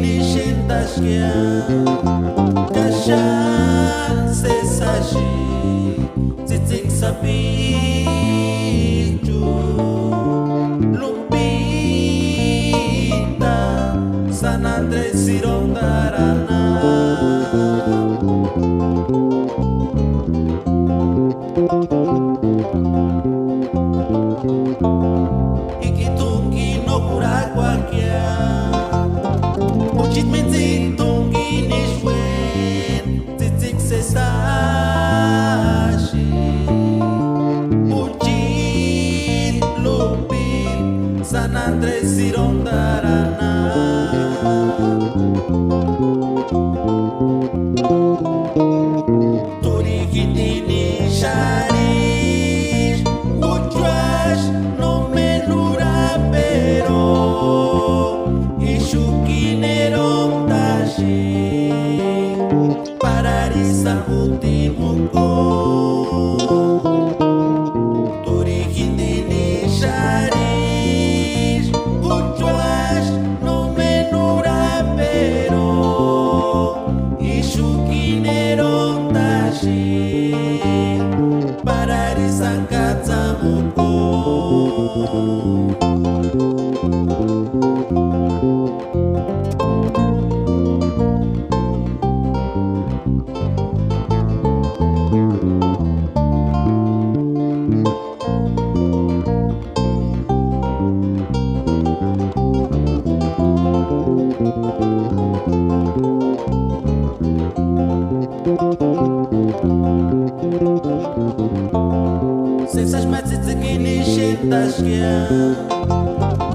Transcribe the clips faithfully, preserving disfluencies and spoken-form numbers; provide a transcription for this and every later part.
Nixentaskia, ka xáni sési axi, tsïtsïki sapichu, Lupita, San Andrés irondarani. Ikitungini no kurhakuakia, juchiti mintsitungini ísï uéni, tsïtsïki sési axi, juchiti Lupita, San Andrés irondarani. Turijintini xáni úchuasï nómeni urapero, ixukini erontasï, parharisanti jutimuku. Turijintini xáni úchuasï nómeni urapero, ixukini erontasï, parharisanti katsamuku. Sési axi ma tsïtsïkini nixentaskia,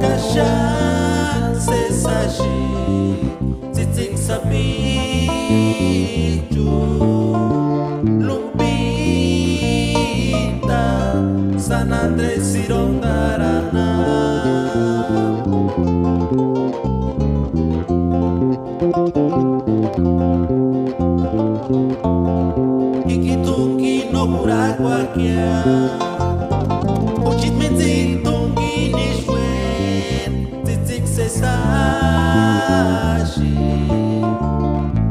ka xáni sési axi, tsïtsïki sapichu, Lupita, San Andrés irondarani. Ikitungini no kurhakuakia, juchiti mintsitungini ísï uéni, tsïtsïki sési axi,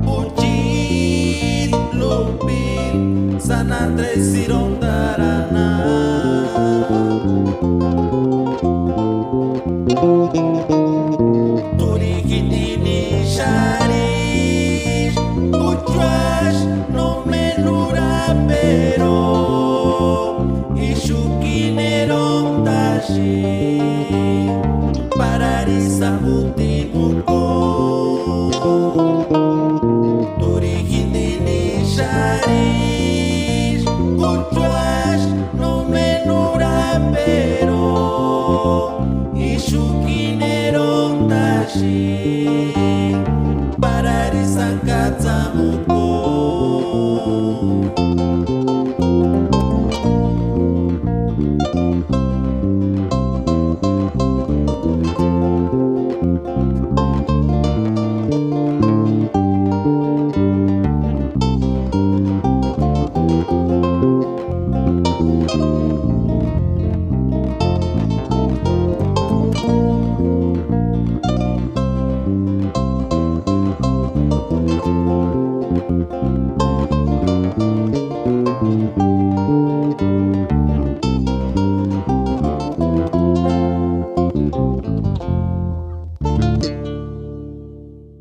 juchiti Lupita, San Andrés irondarani. Turijintini xáni úchuasï nómeni urapero, ixukini erontasï, parharisanti